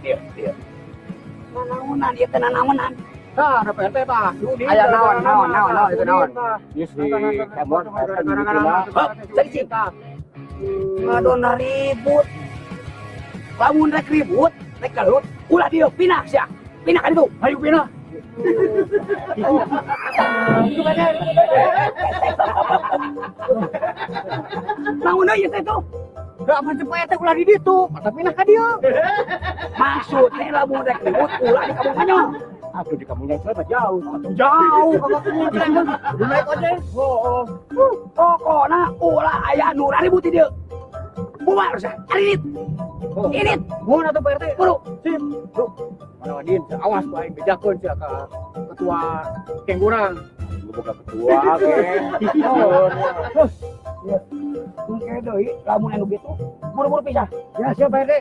Iya, iya. Nanaonan ieu teh nanaonan. Tah, ada Pak RT tah. Aya naon, naon, naon, naon, itu naon. Ieu si Kemot Hah, cari cing. Ngadona ribut. Lamun rek ribut, rek gelut, ulah dieu pindah sia. Pindah ka ditu. Ayo pindah. Naon deui teh tuh? Gak apa Pak RT ulah di ditu, mata pindah ka dieu. Maksudnya lamun rek ribut ulah di kampung Manyong. Aduh di kampung Nyong mah jauh. Jauh ka kampung Nyong. Kudu naik ojek. Oh, Pokona ulah aya nu ribut di dieu. Bubar sia. Arit. Init. Mun atuh Pak RT. Buru. Sip. Duh, mana wadin, awas ku aing bejakeun sia ka ketua geng urang. Boga ketua geng. Terus. Engke deui lamun anu kitu buru-buru pisah. Ya siap Pak RT.